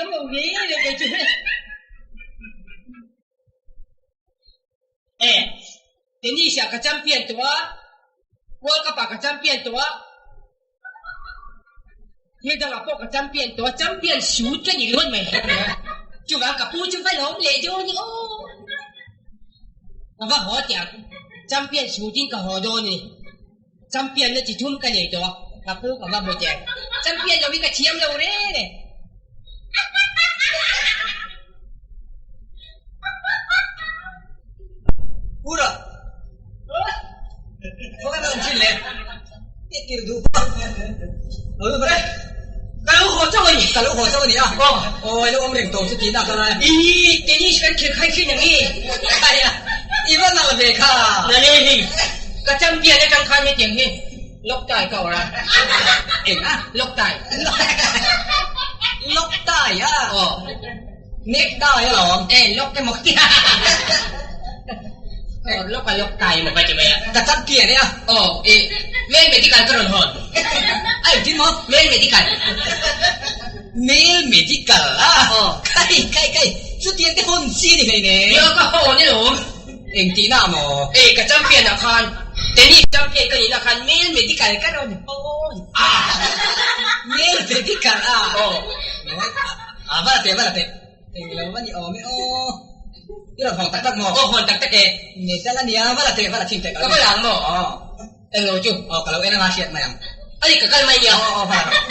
thiam lo hle le kei chu. Eh, tennis ah ka champion tawh a, World Cup ah ka champion tawh a, thil dangah pawh ka champion tawh a, champion suit ka ni ringawt mai. Chuvang ka pu chu va lawm leh dawn ni aw. Ka va haw teh ang, champion suit in ka haw dawn a ni. Champion na chi thum ka nei tawh a, ka pu ka va hmu teh ang. Champion lo hi ka thiam lo reng e. Pura! Khaw ka awm thin le? Tih tir duh pa. Lo lut rawh e. Ka lo haw chauh a ni. Ka lo haw chauh a ni a. Aw. Aw, i lo awm reng tawh chu tihna ka lai. Ih, tennis kan khel khai thin ang i. Aia, i va nalh ve kha. Nalh e hei. Ka champion atang khan hetiang hi lock tie ka awrh a. Eng a? Lock tie. Lock tie a? Aw. Neck tie alawm. E, lock emaw tia. Aw, lock a lock tie emaw ka ti mai a. Ka champion e a. Aw, e, male medical ka rawn hawn. A engtin maw? Male medical. Male medical a? Aw. Kai, kai, kai, chutiang te hawn chi ni hlei ne. Nia, ka hawn alawm. Engtihna maw? E, ka champion ah khan, tennis champion ka nihna khan male medical ka rawn hawn. Ah, male medical a? Aw. A va la teh, va la teh. Eng lo va ni awm e aw. I rawn hawn tak tak maw? Aw, hawn tak tak e. Medal a nia, va la teh, va la chhin teh. Ka va la ang maw? Aw. Eng lo chu? Aw, ka lo en anga hriat mai ang. A ni, ka kal mai nia. Aw, aw, va la rawh.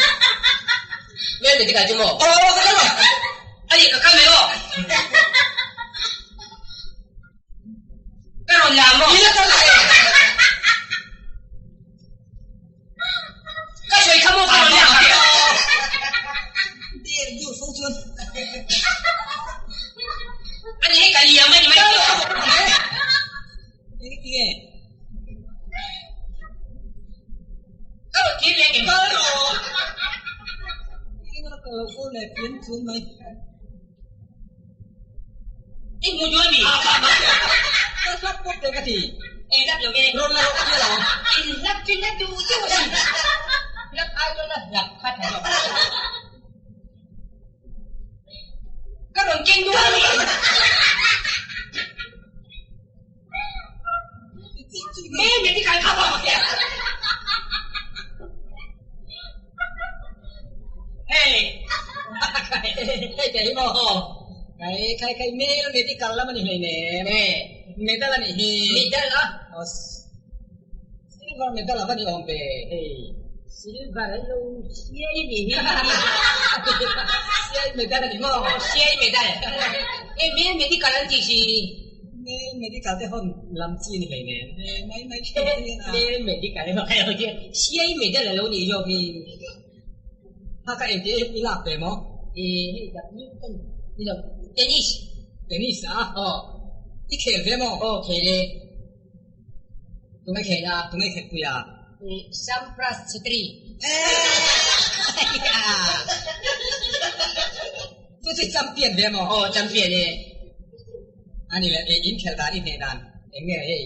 Mel medical chu maw? Aw, aw, ka kal mai. A ni, ka kal mai aw. Ka rawn la ang maw? I la kal mai e. Ka sawi kha maw ka rawn la ang. Der deuh fo chuan. A ni hei ka liam a ni mai. Eng tinge? Ka rawn kir leh ngem. Kal rawh. Eng rawh ka lo fo leh pian chuan mai. I hmu duh a mi? Ka hlap pawp teh ka ti. E hlap lo e. Rawn la rawh ka ti alawm. In hlap chu na duh deuh a si. Hlap ai chuan a hlap kha tha zawk. Ka rawn keng duh a mi? Me medical kha maw Hei Hei te hi maw Kai kai kai male medical lam a ni hlei nem Medal a nih hi Medal a Silver medal a va ni awm ve hei. Silver a lo siai a nih hi. Siai medal a ni maw? Aw siai medal. Hei male medical an tih si. Male medical te hawn lam chi a ni hlei nen. Mai mai thin a nia. Male medical emaw kha lo tia. Siai medal a lo nih zawk hi. Ha ka engti i lak ve maw? Eh hei badminton ni lo tennis. Tennis a? Aw. I khel ve maw? Aw khel e. Tunge khel a? Tunge khel pui a? Sampras Chhetri. Chu chu champion ve maw? Aw champion e. Ani le in khel dan i hneh dan eng nge hei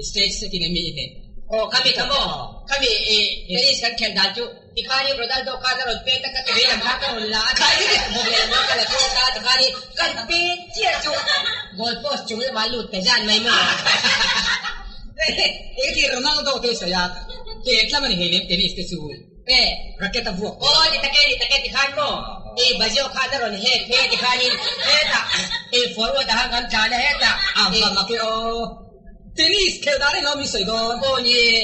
stage setin em mi i hneh? Aw khami kha maw? Khami tennis kan khel dan chu Tikhanin Ronaldo khan a rawn pet a, ka ti vei lam kha ka rawn la a, bawk leh lam ka la chhuak a, tikhanin kan pet chiah chu goal post chung lamah lut ta zan mai maw. Engati Ronaldo te sawi a, pet lam a ni hleinem tennis te chu racket a vuak tawh. Aw ni tak e, ni tak e tikhan maw, i Baggio khan a rawn head phei a tikhanin hetah i forward ah khan kan tlan a hetah. A va mak e aw. Tennis khelh dan in lawm i sawi dawn. Aw ni e.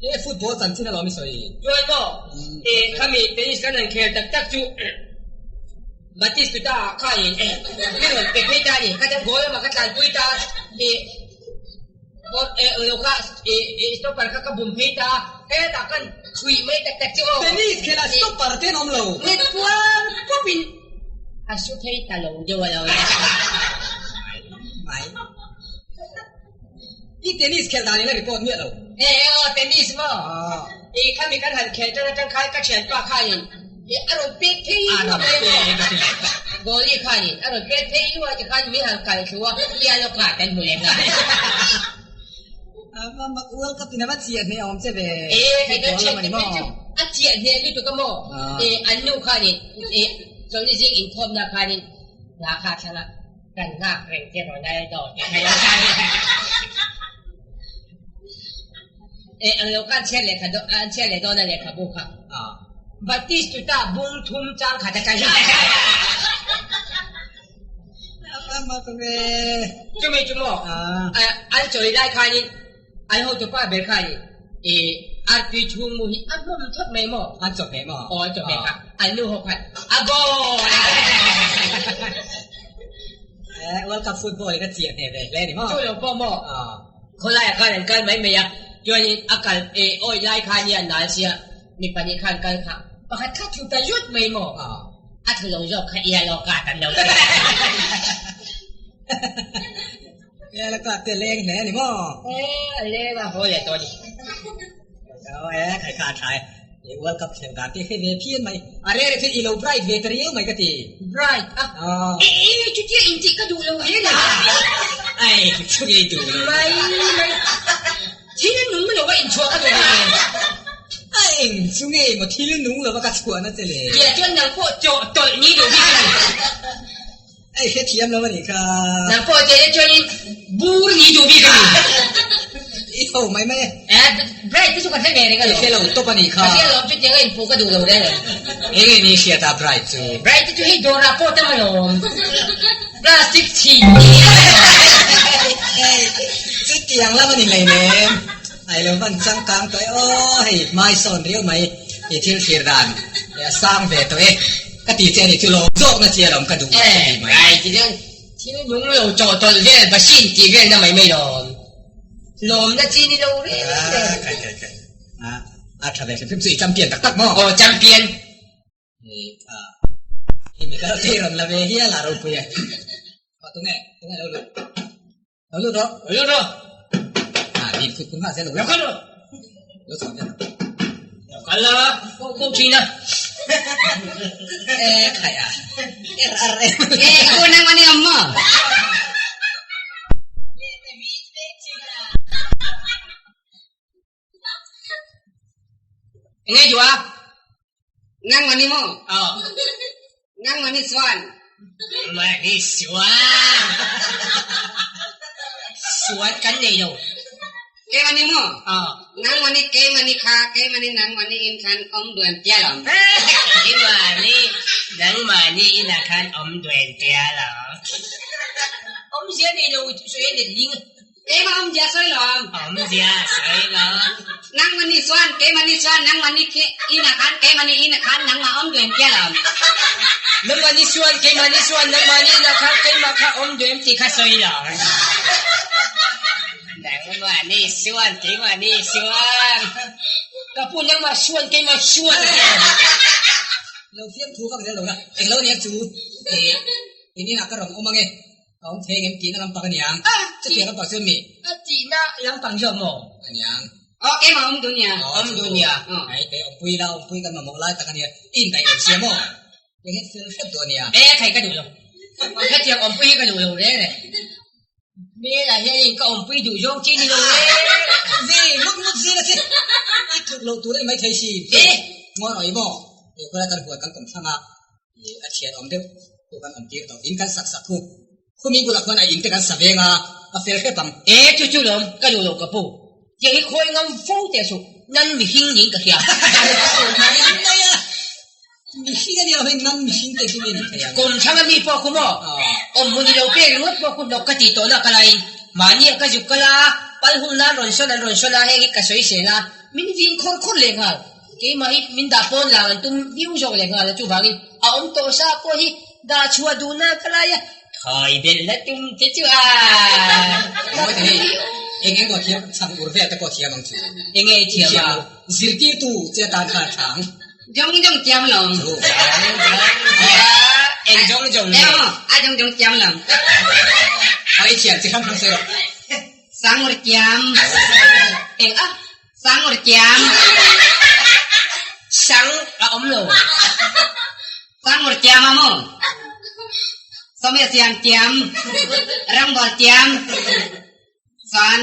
E football chanchin alawm i sawi. Chuan maw e khami tennis kan han khel tak tak chu Batistuta ah kha in mi rawn pe phei ta a ni. Ka ta goal lamah ka tlanpui ta e e lo kha e stopper kha ka bum phei ta hetah kan chhuih mai tak tak chu aw. Tennis khelh ah stopper te an awm lo. Net kual pawp in a su phei ta lo deuh a lo. Mai. I tennis khelh dan in a record miah lo. E aw tennis maw? I khami kan han khelh tan atang khan ka thianpa khanin i a rawn pek phei luah mai maw? Goalie khanin a rawn pek phei luah ti khan min han kal thlu a, piano kha kan hmu leh nghal. A mak World Cup in a va chiah hneh awm che ve. E hei kan thian te phei chu a chiah hneh lutuk a maw? E an nu khanin e. Chawlhni zing inkhawmna khanin hla kha a thlang a, kan nghak reng che Ronaldo tih kha lo khan e ang lo khan chhiat lehkha dawn an chhiat leh dawn a lehkhabu kha Batistuta bung thum chang khat atang hian Chumi chu maw an chawi lai khanin An hotupa ber kha i i artui chhung mu hi a hlawm thawt mai maw? An chawhmeh maw? Aw an chawhmeh kha. An nu ho khan a goal! Eh, World Cup football hi ka chiah hneh ve hle ni maw? Chu lo pawh maw? Khawlaiah khan an kal mai mai a, chuanin a kal e awi lai khan hi a nal sia, mi pahnih khan kal kha pakhat kha thu ta zut mai maw? A thu lo zawk kha yellow card an lo pe. Yellow card te leng hle a ni maw? E, a leng a haw leh tawh a ni. Aw e, khai kha a tha e. I World Cup thleng dan te hre ve phian mai. A reh reh chuan i lo bright ve ta riau mai ka ti. Bright a? Aw. E, e, chutia intih ka duh lo hle ni. Ai, chu ngei duh lo. Mai, mai. Thil nung lo a inchhuah ka duh lo nen. A eng chu ngei maw thil nung lo a ka chhuahna che le? Tia chuan nang pawh chawh tawlh ni duh bik a ni. Hei hrethiam lo a nih kha. Nang pawh teh le chuanin bur ni duh bik a ni. I ho mai mai e. Eh, Bright te chu ka hre ve reng alawm. I hre lo tawp a nih kha. Ka hre lo, chutiang a inpuh ka duh lo reng em. Eng nge ni hriat a Bright chu? Bright te chu hei dawrah pawh tam alawm. Plastic chhin. Hei, chutiang lam a ni hleinem. Ai lo van changkang tawh e aw, hei hmai sawn riau mai i thil thlir dan a sang ve tawh e. Ka ti che a ni chu lawm zawk na chi alawm ka duh ka ti mai. Ai ti chuan thil nung lo chawhtawlh vel machine tih vel na mai mai lawm. Lawm na chi ni lo reng reng. Kai kai kai. A a tha ve hrim hrim chu i champion tak tak maw? Aw champion. A i mi kal thei rawn la ve hial a ropui e. Aw tunge tunge lo lut. Lo lut rawh. Lo lut rawh. A din khut khut nghal zel lo. Lo kal rawh. Lo chhuak zel. Lo kal la, ko ko thin a. E khai a. Er ar e. E ko nang ani amma. Enge duh a? Nang mani maw? Aw. Nang mani chuan. Mani chuan. Suan kan nei lo. Ke mani maw? Aw. Nang mani ke mani kha ke mani nang mani in khan awm duen tia lo. Ke mani nang mani inah khan awm duen tia lo. Awmzia nei lo sawi a let ling. Keimah awmzia sawi lo. Awmzia sawi lo. Nangmah nih chuan, keimah nih chuan, nangmah nih khi inn ah khan, keimah nih inn ah khan nangmah awm duem tia lo. Nangmah nih chuan, keimah nih chuan, nangmah nih inn ah khan, keimah kha awm duem ti kha sawi lo. Nangmah nih chuan, keimah nih chuan. Ka pu nangmah chuan, keimah chuan. Lo fiam thu vak zel lo la, englo nia chu in inah ka rawn awm ange. A awm thei engem tihna lampang a niang. Chutiang lampang chuan mi? A tihna lampang zawk maw? A niang. Aw, keimah awm duh nia. Awm duh nia. Ai, kei awmpui la, awmpui kan mamawh lai tak a nia. I indaih lo sia maw? Kei hian fel hrep duh a nia. E, khai ka duh lo. Hetiang awmpui hi ka duh lo reng e. Hmelah hianin ka awmpui duh zawng chi ni lo reng. Ve, ngut ngut zir a che. I tluk loh tur a ni maithei si. E! Ngawi rawh i maw? He khawlai kan huan kan kawm thlang a. A thian awm deuh chu kan awm tir tawh. In kan sak sak khu. Khumi bulah khuan a in te kan sa veng a, a fel hrep ang. E, chu chu lawm, ka duh lo ka pu. Tiang hi khawi ngam fo teh suh, nan mihring niin ka hria. Mai mai a, mihring a nia hei nan mihring te hi nge ni thei ang. Kum thlang a mi pawh khu maw? Awm hmun i lo pek ringawt pawh khu hnawk ka tih tawh na ka laiin mahni a ka zuk kal a, pal hun nan rawn sawn an rawn sawn a, heng hi ka sawi sel a, min vin khawr khawr leh nghal. Keimah hi min dah pawn lang an tum viau zawk leh nghal a, chuvangin a awm tawh sa pawh hi dah chhuah duhna ka lai a, thawi belh na tum che chu a. Mawi te hi eng eng pawh thiam chhang ur vel te pawh thiam ang chu. Eng nge i thiam a? Zirtirtu che atan khan a thang. Jong jong thiam lo. Chu. Jong jong thiam. Eng jong jong nge? A jong jong thiam lo. A i thiam chi hrang hrang sawi rawh. Sang ur thiam. Eng a? Sang ur tiam. Sang a awm lo. Sang ur tiam a maw? Sawmia siam tiam. Rangbawl tiam. Chuan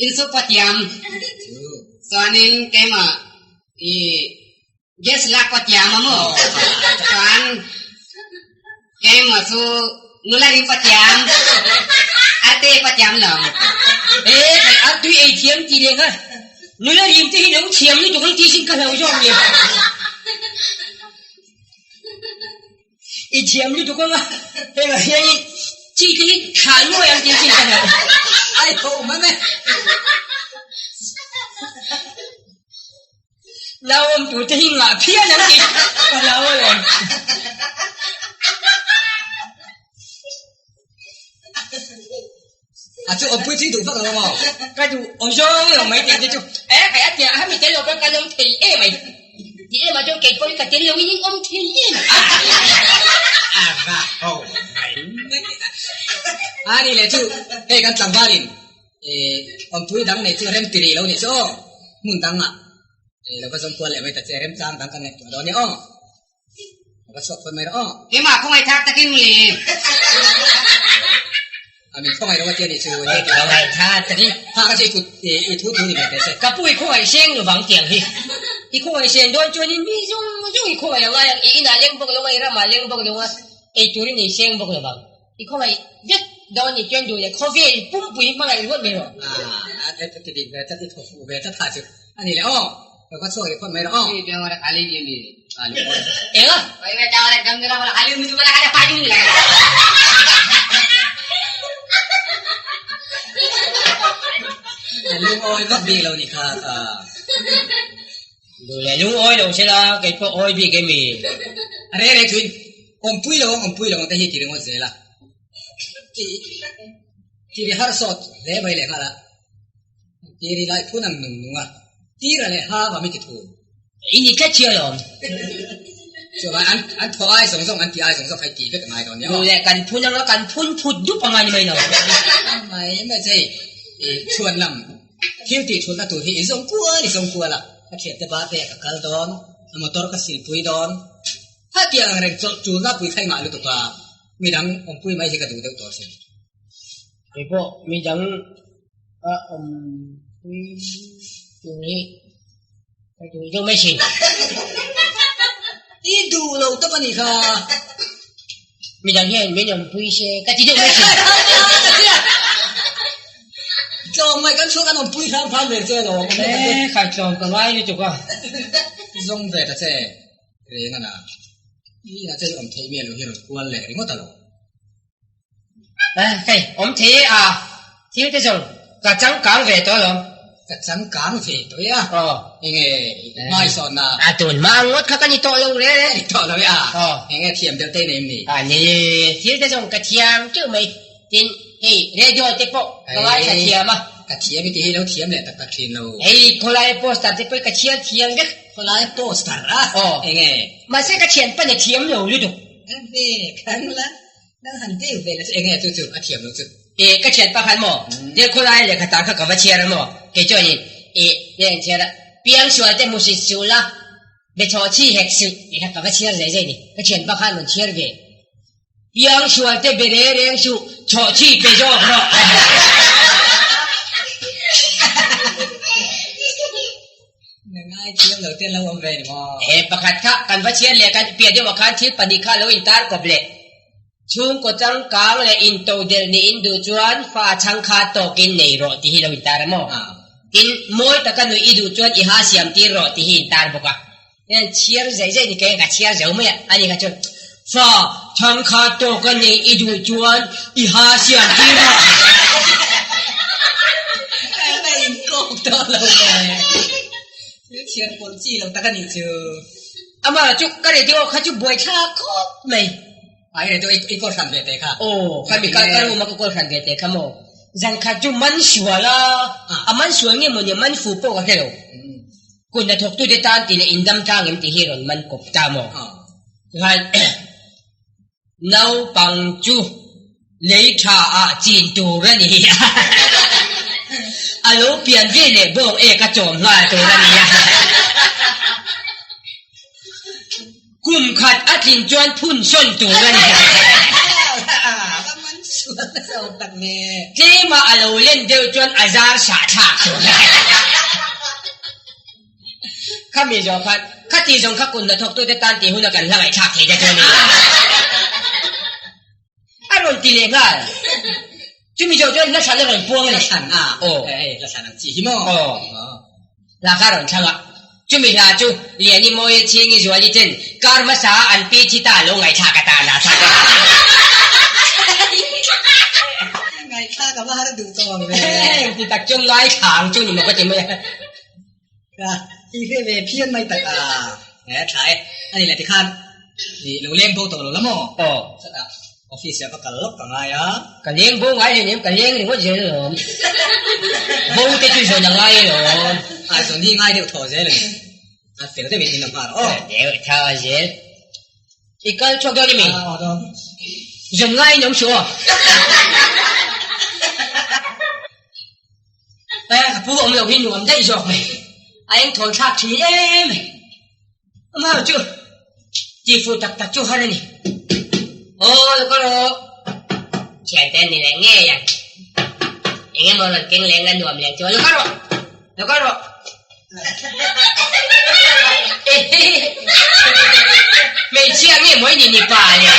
insupa tiam. Chuanin keimah i gas lak pa tiam a maw? Chuan. Keimah chu nula rim pawh thiam, arte pawh thiam lo. E, kai artui ei thiam ti leh kha nula rim te hi lo thiam lutuk ang tih sin ka hlau zawk ni. I thiam lutuk anga hengah hianin chi te hi thlah nuai ang tih sin ka hlau. Ai tho mai mai. Nau awm tur te hi ngah phian ang tih ka hlau alawm. A chu awmpui chu i duh vak lo maw? Ka duh awm zawng lo mai tih te chu. E kai a tia hemi tel lo pawn kan awm thei em ai. Ti em ah chuan kei pawh hi ka tel lo in in awm thei em. A va ho mai mai. A ni leh chu hei kan tlangvalin Awmpui dang nei chu rem ti rih lo nih chu aw. Hmun dangah lo va zawm kual leh mai ta che, remchang dang kan ngaihtuah dawn nia aw. Lo va chhuak phawt mai rawh aw. Keimah khawngaih thak takin mu le. A min khawngaih lo a tia nih chu. Khawngaih thak takin. Tha ka chu i kut i thu thu ni ve teh se. Ka pu i khawngaih seng lo vang tiang hi. I khawngaih seng dawn chuanin mi zawng zawng i khawngaih a ngai ang. I inah leng bawk lo a, i ramah leng bawk lo a, ei turin i seng bawk lo vang. I khawngaih vek dawn ni chuan duh leh khawvel pumpui hmangaih ruat mai rawh. Ah, a ti dik ve tlat, i thaw fuh ve tlat kha chu a ni leh aw. Ka va chhuak leh phawt mai rawh aw. Eng a? Lungawi vak bik lo ni kha ka. Duh leh lungawi lo se la, kei pawh awi bik emi? A reh reh thuin Awmpui lo ang, awmpui lo ang te hi ti ringawt zel a. Ti ti ri har sawt hle mai leh nghal a. Ti ri lai phun ang nung nung a. Tira leh ha va mi ti thun. I ni tlat chiah alawm. Chuan an an thaw ai zawng zawng an ti ai zawng zawng kha i ti vek a ngai dawn nia aw. Duh leh kan phun anga kan phun phut dup anga ni mai lo. Mai mai che i chhuan lam thil tih thutna tur hi i zawng kual i zawng kual a. Ka thiante bate ka kal dawn, a motor ka silpui dawn. Hetiang ang reng chawlh tulna pui kha i ngah lutuk a, midang awmpui mai hi ka duh deuh tawh sin. Kei pawh midang a awmpui tur hi ka duh deuh mai thin. I duh lo tawp a nih kha. Midang hian min awmpui se ka ti deuh mai thin. Tlawm mai kan chhuak an awmpui hram hram ve che alawm. E khai tlawm ka ngai lutuk a. Zawng ve ta che. Reng a na. I inah chuan i awm theih miah lo hi rawn kual leh ringawt a lo. Hei, awm thei e a, thil te zawng ka changkang ve tawh alawm. Ka changkang ve tawh e a. Aw. Enge hmaisawnna. A tun hma ang ngawt kha ka ni tawh lo reng reng. Ni tawh lo e a. Aw. Enge thiam deuh te i nei em ni? A ni, thil te zawng ka thiam teuh mai. Tin, hei radio te pawh ka ngaithla thiam a. Ka thiam i tih hi lo thiam leh tak tak thin lo. Hei khawlai poster te pawh ka chhiar thiam vek. Khawlai poster a? Aw. Enge? Mahse ka thian pawn a thiam lo lutuk. A ve khan la, nang han deu ve la chu enge chu chu a thiam lo chu. E ka thian pa khan maw, te khawlai lehkha tar kha ka va chhiar a maw, kei chuanin e te an chhiar a, piangsual te hmusit suh la, be chhaw chhi hek suh tih kha ka va chhiar zai zai ni, ka thian pa khan rawn chhiar ve. Piang sual te be reng reng suh, chhawh chhi pe zawk rawh. Na ngai thiam lo te lo awm ve ni maw? He pakhat kha kan va chhiar leh kan piah deuh ah khan thil pahnih kha lo intar kawp leh. Chhungkaw changkang leh intodelh nih in duh chuan fa chhangkha tawkin nei rawh tih hi lo intar a maw? Tin, mawi taka nuih i duh chuan i ha siam tir rawh tih hi intar bawk a. Hian chhiar zai zai ni kei ka chhiar zo mai a, ani kha chuan fa thang kha tawk a neih i duh chuan i ha siam tir a. Ka in kawk tawh lo ve. Thil chhiar pawlh chi lo tak a nih chu. Amah chu ka radio kha chu buaithlak khawp mai. Ai radio i kawl hran ve teh kha. Aw, kha mi ka room a ka kawl hran ve teh kha maw. Zan khat chu man sual a, a man sual nge maw nia man fu pawh ka hre lo. Kut hnathawktute tan tih leh indam tlang em tih hi rawn man kawp ta maw? Chuan naupang chu lei tha ah chin tur a ni a, a lo pian ve leh bawng ek a chawm nghal tur a ni a. Kum khat a tlin chuan phun sawn tur a ni. Tlema a lo len deuh chuan a zar sah thlak tur a ni. Khami zawh khan khati zawng kha kun hnathawktute tan tih huna kan hla ngaihthlak thei te chu a ni. ti leh nghal. Chumi zawh chuan hla hran a rawn puang a ni. Hla hran a? Aw. Hei hla hran ang chi hi maw? Aw. Hla kha a rawn thlang a. Chumi hla chu Liani Mawia Chhingi Zuali ten kar hmasa an pi thi ta lo ngaihthlak atan a thlak a. Ngaihthlak a va har duh tawh ang ve. Ti tak chuan ngaithla ang chu ni maw ka ti mai a. Ka i hre ve phian mai tak a. He tha e. Ani leh tikhan i lo leng bo tawh lo la maw? Aw. Chutah office ah ka kal lawk ka ngai a. Ka leng bo ngai hlei nem, ka leng ringawt zel alawm. Bo te chu zawn a ngai alawm. A zawn hi ngai deuh thaw zel a ni. A fel deuhin min lo nghal aw. Deuh tha zel. I kal chhuak dawn emi? Aw dawn. Zawn ngai in awm suh aw. Ka pu awm lo hi nuam daih zawk mai. A eng thawn thlak thin em mai. Amah chu ti fuh tak tak chu har a ni. Aw lo ka rawh. Thiante an ni leh ngei ang. Eng emaw rawn keng leng a nuam leng chu lo ka rawh. Lo ka rawh. Hmeichhia nge mawi ni ni pa le.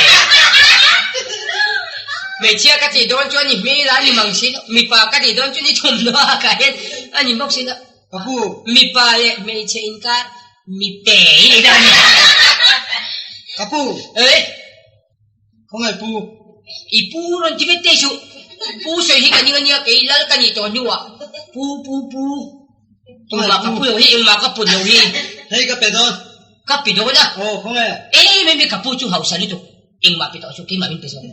Hmeichhia ka tih dawn chuan i hmel a ni mang si lo, mipa ka tih dawn chuan i thawmhnaw a kah hian a ni bawk si lo. Ka pu. Mipa leh hmeichhe inkar mipe i ni dawn a ni. Ka pu. Eh. Khawngaih pu. I pu rawn ti vek teh suh. Pu sawi hi ka ning a nia, kei lal ka nih tawh hnuah pu pu pu. Engmah ka pu lo hi, engmah ka put lo hi. Hei ka pe dawn. Ka pe dawn a. Aw khawngaih. Em em ka pu chu hausa lutuk. Engmah pe tawh suh, keimah min pe zawk.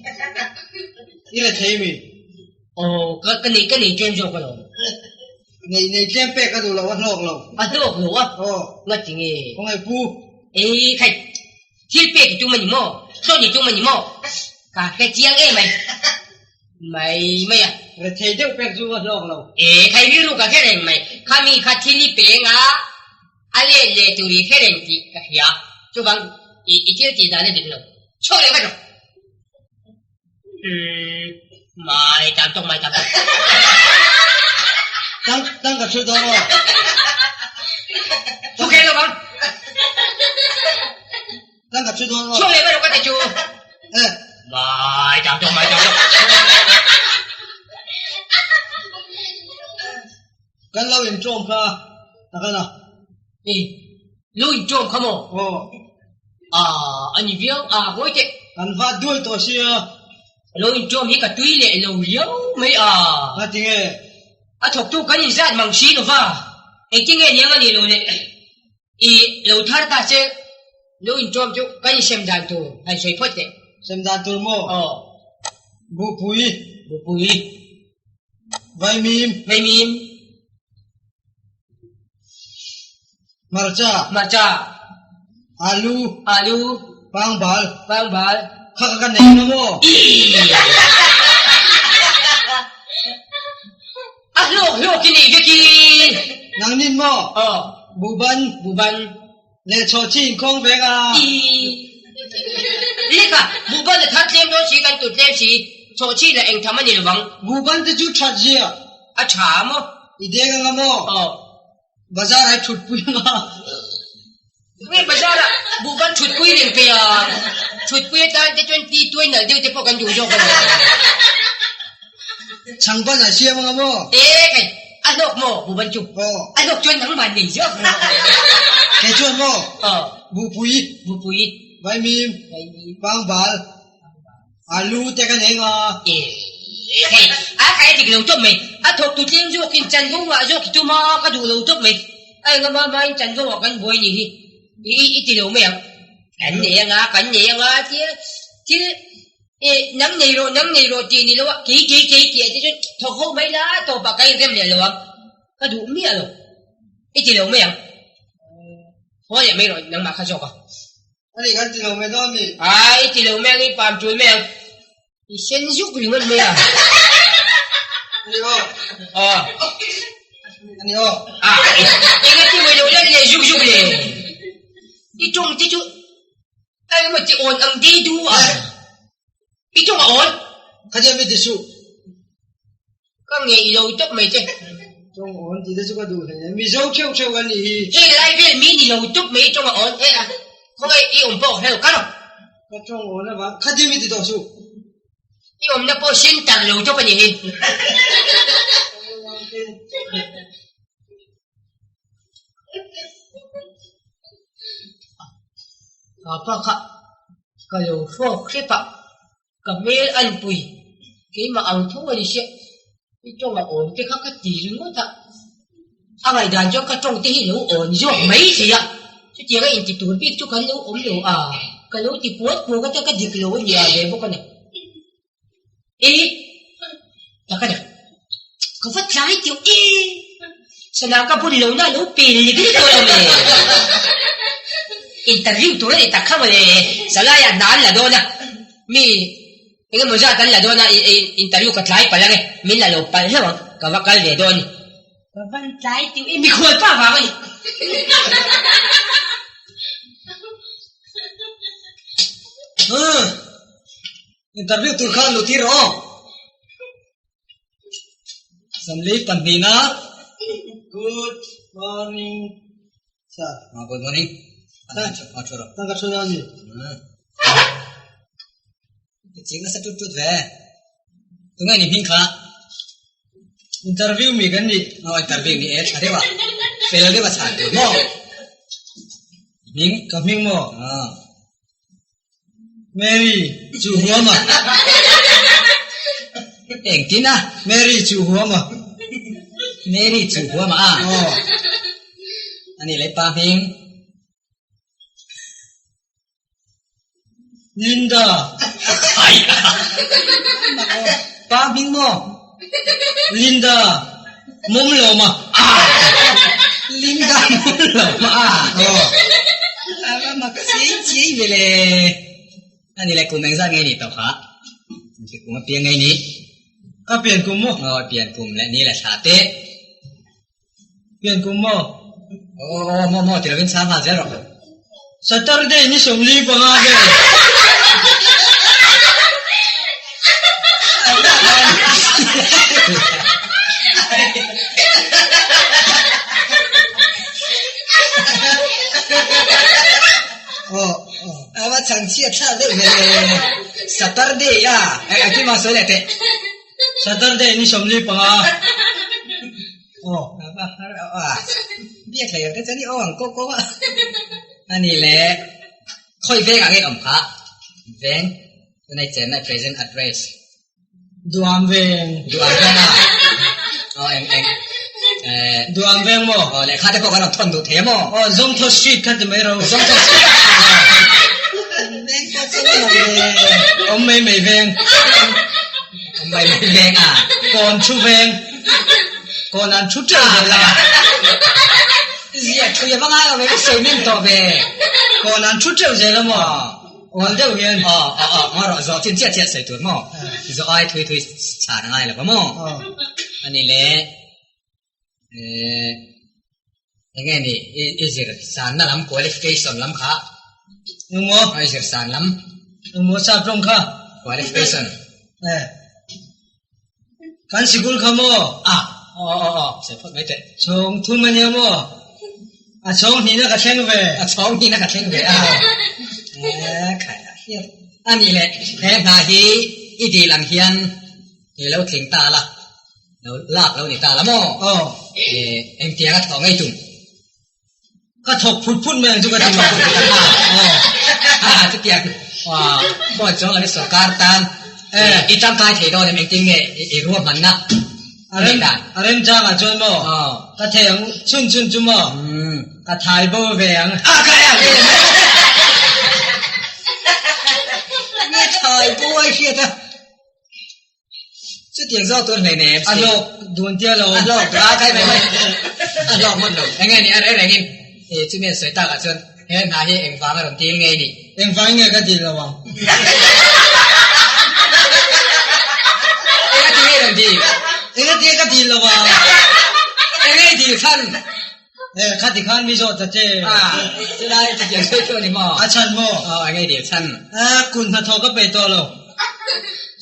I la thei mi? Aw ka ka nei ka nei tlem zawk alawm. Nei nei tlem pek a duh lo a hlawk lo. A hlawk lo a? Aw. Ngati nge? Khawngaih pu. Ei khai. Thil pek i tum a ni maw? Thlawn i tum a ni maw? Ka hre chiang em ai. Mai mai a. Rethei deuh pek chu a hlawk lo. E, khai rilru ka hre reng mai. Khami kha thil i peng a, a let leh tur i hre reng tih ka hria. Chuvang i i thil tih dan a dik lo. Chhuak leh vat rawh. Umm, mai tam tawk, mai tam tawk. Tang, tang ka thu dawn aw. Thu kher lo vang. Tang ka thu dawn aw. Chhuak leh vat rawh ka ti chu. Eh. Mai tam tawk, mai tam tawk. Kan lo intawm kha, tak a na. Eh, lo intawm kha maw? Aw. Ah, a ni viau a, ngawi teh. Kan va duai tawh sia. Lo intawm hi ka tui leh lo riau mai a. Nga tinge? A thawktu kan inzat mang si lo va, engtinge niang a nih lo le. I lo thar ta che, lo intawm chu kan insem dan tur han sawi phawt teh. Sem dan tur maw? Aw. Buhpui. Buhpui. Vaimim. Vaimim. Hmarcha. Hmarcha. Alu. Alu. Pangbal. Pangbal. Kha kha ka nei na maw? A hlawk hlawk i nei vek i. Nang nin maw? Aw. Buhban. Buhban. Leh chhawhchhi inkhawng vek a. Lehkha, buhban a thar tlem dawn si, kan tut tlem si, chhawhchhi lah engtham a ni lovang. Buhban te chu that zia. A tha maw? I deng anga maw? Aw. Bazar ah i thut pui anga. Nge bazar ah buhban thut pui reng pe a, thut pui atan te chuan ti tuai nalh deuh te pawh kan duh zawk a ni. Changban ah siam anga maw? E kai, a hlawk maw buhban chu? Aw. A hlawk chuan nangmah nei zawk rawh. Kei chuan maw? Aw. Buhpui. Buhpui. Vaimim. Vaimim. Pangbal. Alu te kan eng a. E hei, a kai dik lo tawp mai. A thawk tu tlem zawkin chanvo ngah zawk hi tuma ka duh lo tawp mai. A enga mah mahin chanvo ah kan buai ni hi. I i ti lo mai ang. Kan nei anga, kan nei anga tia thil e nang nei rawh, nang nei rawh tih ni lo a, kei kei kei tih ah te chuan thawk ho mai la tawpah ka inrem leh lo ang. Ka duh miah lo. I ti lo mai ang. Haw leh mai rawh nangmah kha zawk a. Ani kan ti lo mai dawn mi. Ai ti lo mai ang i pam tul mai ang. I sen zuk ringawt mai a. Ani aw. Aw. Ani aw. Ah, enga ti mai lo let leh zuk zuk le. I tawng te chu ai maw ti awn ang dei du a. I tawng a awn. Khatia mi ti suh. Ka ngeih lo tawp mai che. Tawng awn tih te chu ka duh hle. Mizo theuh theuh kan nih hi. Heng lai vel mi ni lo tawp mai tawng a awn e a. Khawngaih i awm pawh hleuh ka lo. Ka tawng awn avang khatia mi ti tawh suh. I awmna pawh center lo tawp a nih hi. Papa kha ka lo hrawk hrep a, ka hmel an pui keimah ang tho a ni sia, i tawng a awn te kha ka ti ringawt a, a ngaihdan chuan ka tawng te hi lo awn zawk mai thei a, chutianga inti tur bik chu kan lo awm lo a, ka lo ti puat puat a, ka dik lo a nia ve bawk a ni. E, taka ni. Ka va tlai teuh e. Sana ka bun lo na lo pel lik lik tawh lo mawle. Interview tur a ni tak kha mawle. Salai ah hna an la dawn a. Mi engemaw zat an la dawn a, interview ka tlai palh ange. Min la lo palh hlauh ang. Ka va kal ve dawn a ni. Ka van tlai teuh e. Mikhual pa vang a ni. Interview tur khan luh tir rawh aw. Samli pahnihna. Good morning sir. Ah, good morning. Ah, thu rawh. Tang ka thu dawn ni. Ti ching nasa tut tut ve. Tunge ni hming kha? Interview mi kan ni. Oh, interview ni e, tha deuh a. Fel deuh a chhan tur maw? Hming? Ka hming maw? Ah. Mary chu huam a. Engtin a? Mary chu huam a. Mary chu huam a. Aw. Ani leh pa hming. Linda. Ai. Pa hming maw? Linda. Mum lawm a. Linda mum lawm a. A mak chiai chiai ve le. Ani le kum engzat nge ni tawh kha? Kum a piang nge ni? Ka pian kum maw? Aw pian kum le ni le thla te. Pian kum maw? Aw aw maw maw ti lovin chhang nghal zel rawh. Saturday ni 45 vel. A va chhan chhiat thlak deuh ve le. Saturday a, engtin mah sawi leh teh. Saturday ni 45. Aw, a har a, biak hlei ang te chuan i aw ang kawk kawk a. Ani le, khawi veng ah nge awm kha? Veng, tunai chenna present address. Duam veng. Duam veng a. Aw, eng eng. Eh, Duam veng maw? Aw, lehkha te pawh kan rawn thawn duh thei a maw? Aw, Zongtho Street kha ti mai ro. Zongtho Street. Veng pawh chu a mak ve. Awm mai mai veng. Awm mai mai veng a. Kawn thu veng. Kawn an thu teuh zel a. Zia thui a va ngai lo ve, ka sawi nem tawh ve. Kawn an thu teuh zel a maw? Awl deuh hian. Aw aw aw, ngaw rawh, zawh chin chiah chiah sawi tur maw? Zawh ai thui thui chhan a ngai lo va maw? Ani le, eh, enge ni, i zir sanna lam qualification lam kha? Engmaw? I zir san lam. Engmaw sap rawng kha? Qualification. Eh. Kan sikul kha maw? Ah, aw aw aw, sawi phawt mai teh. Chhawng thum a nia maw? A chhawng hnihna ka thleng ve. A chhawng hnihna ka thleng ve a. Eh, khai a hriat. A nih leh, he hna hi i dil ang hian i lo tling ta la, lo lak lo ni ta la maw? Aw. Eh, engtiang a thawh ngei tum? Ka thawk phut phut mai ang chu ka ti mai. Ah, chutiang phone chuang lam hi sorkar tan i tangkai thei dawn em engtin nge i ruahmanna a rem a rem changah chuan maw ka thei ang chhun chhun chu maw ka thai bo ve ang. Ah kai ang nge thai bo ai hriat a. Chutiang zawk tur hlei nem A hlawk dun tia lo. A hlawk a kai mai mai. A hlawk hmawt lo. Enge ni a reng rengin i chumi an sawi takah chuan he hna hi engvang a rawn dil ngei ni. Engvang nge ka dil lo ang. Enga ti nge rawn dil? Enga ti ka dil lo ang. Enge i dil chhan? Eh khati khan mi zawh ta che. Ah chulai chutiang sawi chu a ni maw? A chhan maw? Aw enge i dil chhan? Eh kun hnathawh ka peih tawh lo.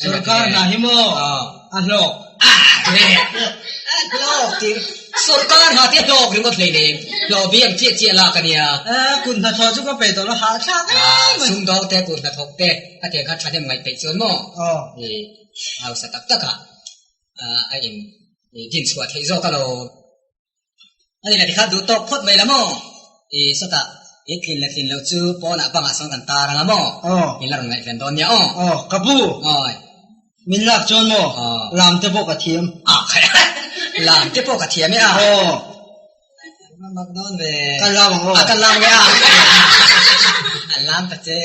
Sorkar hna hi maw? A hlawk. Ah a hlawk tir. Sorkar hna te hlawk ringawt hlei nem. Hlawh bi ang chiah chiah lak a nia. Eh kun hnathawh chu ka peih tawh lo hahthlak em mai. Sumdawng te kun hnathawk te a tiang khan thahnem ngaih peih chuan maw? Aw. Hausa tak takah a in din chhuah theih zawk alawm. A ni la tikha duh tawk phawt mai la maw? I sawtah i tlin leh tlin loh chu pawnah bangah sawn kan tar ang a maw? Aw. Min la rawn ngaihven dawn nia aw. Aw, ka pu. Awi. Min lak chuan maw? Aw. Lam te pawh ka thiam. A khai a. Lam te pawh ka thiam e a. Aw. A mak dawn ve. Kan lam ang aw. A kan lam nge a. An lam ta che.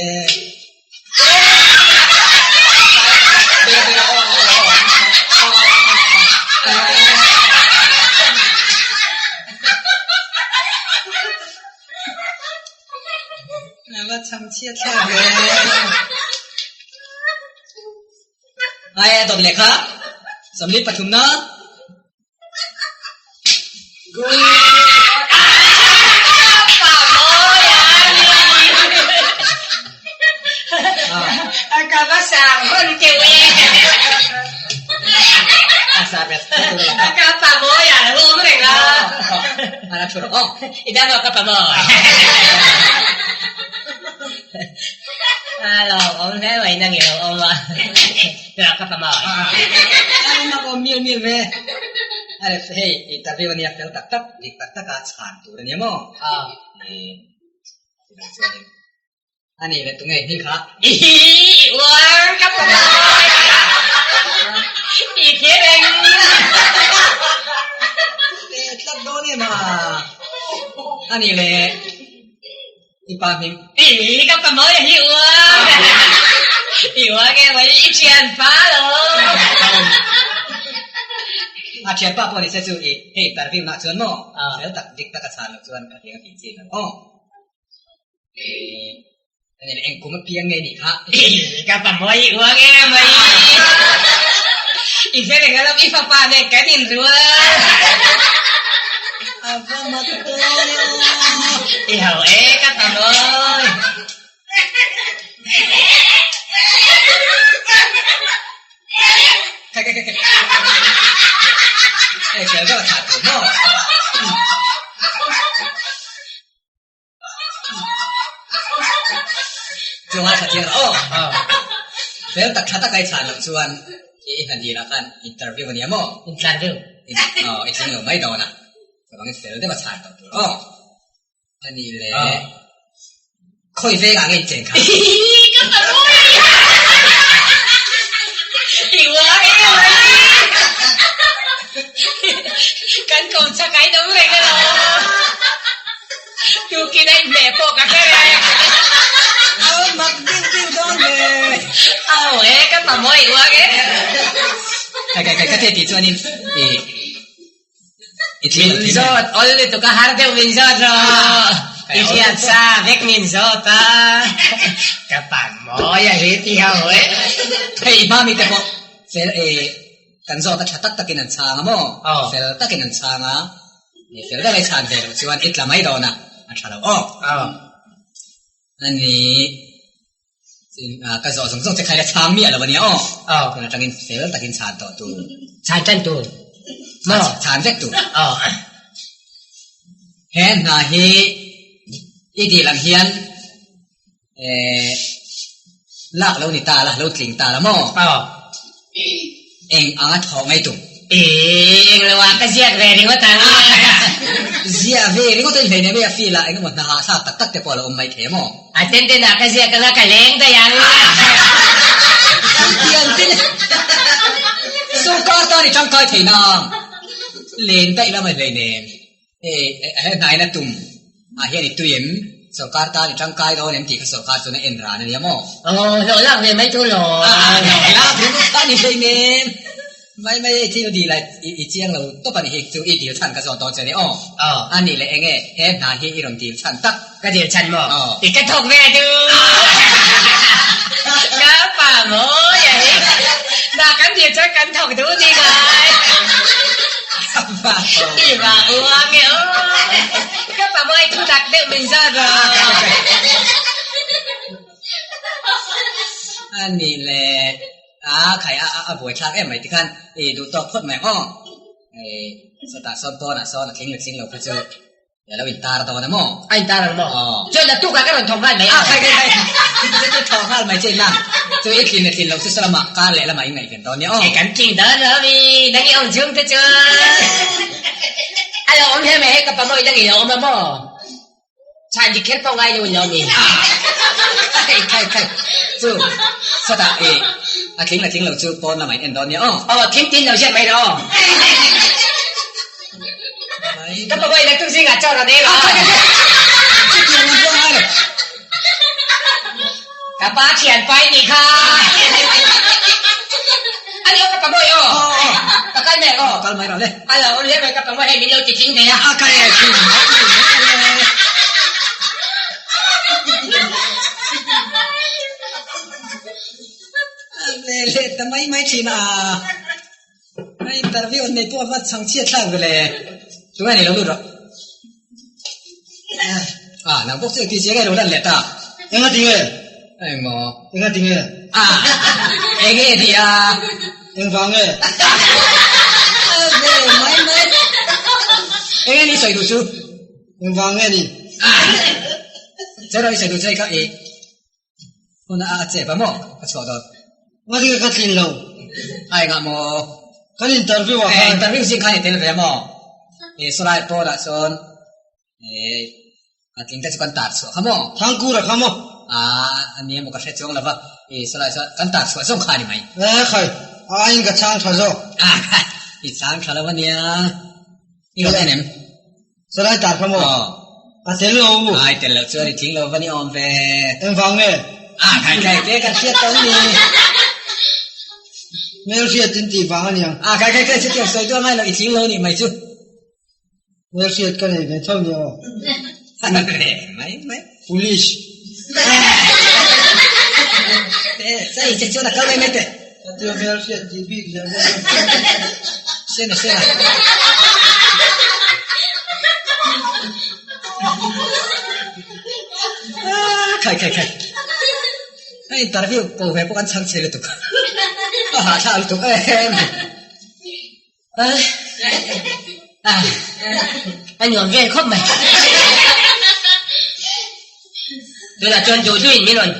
Ai a dawt leh kha 23 na. Hei interview ania fel tak tak dik tak taka chhan tur ania maw? Chuvang chuanin a nih leh tunge hming kha? Uar ka pamawi i khe reng. Leh tlat dawn em a? A nih leh i pa hming? I ka pamawi a hi uar. I uar nge mai i thian pa lo. A thian pa pawh ni se chu i hei interview nah chuan maw? Fel tak dik tak a chhan loh chuan ka hliang a tih chin ang aw. Eng kum a piang nge nih kha? Ka pamawi i uar nge mai. I hre reng alawm i fapa nen kan inrual. A va mak dawn e aw. I ho e ka pamawi. Khai khai khai khai. Hei fel deuh a thah tur maw? Chunga tha chiang rawh aw. Fel tak tha tak a i chhan loh chuan i hna dil ah khan interview a nia maw? Interview. Aw i tling lo mai dawn a. Chuvangin fel deuh a chhan tawh tur aw. A ni le. Khawi vengah nge in chen kha? Ka parui! I uang em a ni. Kan kawm chak a inawm reng alawm. Tukin a inhmeh pawh ka hre reng. Aw mak deuh deuh dawn ve. Aw e, ka pamawi i uang e. Kai kai kai ka tih chuanin i Min zawt awl lutuk a har deuh min zawt rawh. I hriat sa vek min zawt a. Ka pa mawi a hi ti ho e. Hei i hma mite pawh fel e kan zawt a tha tak takin an chhang a maw? Fel takin an chhang a. Fel deuh a i chhan ve loh chuan i tla mai dawn a, a tha lo aw. A ni. Ka zawh zawng zawng che kha ila chhang miah lo a nia aw. Aw. Tun atangin fel takin chhan tawh tur. Chhan tan tur. Maw? Chhan vek tur. Aw. He hna hi i dil ang hian eh lak lo ni ta la, lo tling ta la maw? Aw. Eng anga thawh ngei tum? Eng lo ah ka ziak ve ringawt ang. Ziah ve ringawt a inhlei nei mai a feel ah engemaw hna hahthlak tak tak te pawh a lo awm mai thei maw? A ten ten ah ka ziak anga ka leng daih ang. Pian tin sawrkar tan i tangkai thei nang leng daih lam a inhlei nem. Hei he hnaina tum ah hian i tui em? Sawrkar tan i tangkai dawn em tih kha sawrkar chuan a en ran a nia maw? Aw, hlawh lak ve mai tur lo. Hlawh lak ringawt kha ni hlei nem. Mai mai ei thil dil a i chiang lo tawp a ni hi chu i dil chhan ka zawt dawn che a ni aw. Aw. A nih leh enge he hna hi i rawn dil chhan tak? Ka dil chhan maw? Aw. I ka thawk ve du. Ka pa mawi a hi. Na kan dil chuan kan thawk duh ni ngai. I va uang e aw. Ka pa mawi thu tak deuh min zawt rawh. A nih leh a khai a a buaithlak em mai tikhan i duh tawk phawt mai ang aw. Sawtah sawn pawnah sawn a tling leh tling lo kha chu I lo intar dawn a maw? A intar ang maw? Aw. Chuan naktuk ah ka rawn thawk nghal mai a. Khai khai khai. Chu chu thawk nghal mai che inang. Chu i tlin leh tlin loh chu salamah kar leh lamah i ngaihven dawn nia aw. Kan tling dawn lo mi, nang i awm chhung te chuan a lo awm hle mai hei ka pamawi nang i lo awm a maw? Chhan dik kher pawh ngai lo in lo mi. Khai khai khai chu sawtah i a tling leh tling lo chu pawn lamah in en dawn nia aw. Aw thim tin lo ziak mai rawh aw. Ka pamawi nang tuk zingah chaw rawn ei rawh aw. Chutiang lam pawh ngai lo. Ka pa thian pai nih kha. A lo ka pamawi aw. Ka kal mai ang aw. Kal mai rawh le. A lo awm hle mai ka pamawi hei min lo ti tling ve a. A kai e tling mai mai le. Le le ta mai mai thin a. A interview an nei pawh a va chhang chhiat thlak ve le. Tunge ni lo lut rawh. Ah, nang bawk chu engti chiang nge lo lan leh ta? Enga tinge? Engmaw? Enga tinge? Ah, enge ni a? Engvang nge? Ve mai mai. Enge ni sawi duh chu? Engvang nge ni? Ah, cheraw i sawi duh chu hei kha i Huna a chep a maw? Ka chhuah dawn. Nga tinge ka tlin lo? A engah maw? Kan interview ah khan. Interview zing khan i tel ve a maw? I sawlai pawnah chuan a tling te chu kan tar chhuah kha maw? Thangkura kha maw? A nia maw ka hre chuang lo va, i sawlai chuan kan tar chhuah zawng kha a ni mai. E khai, a aiin ka chhang tha zawk. A khai, i chhang tha lo a nia. I rawn en em? Salai tar kha maw? Ka tel lo u. Ai tel lo chuan i tling lo va ni awm ve. Engvang nge? A khai khai te kan hriat tawh ni. Hmel hriat in tih vang a niang. A khai khai khai chutiang sawi duah ngai lo i tling lo nih mai chu. Hmel hriat ka nei ve tho ni aw. Mai mai. Police. Te chai che chuan a kal mai mai te. Ka tia hmel hriat tih bik zel dawn a. Sena sena. Ah, khai khai khai. Hei interview ko ve pawh kan chhang chhe lutuk. A hahthlak lutuk em. A nuam vel khawp mai. Tunah chuan duh duhin min rawn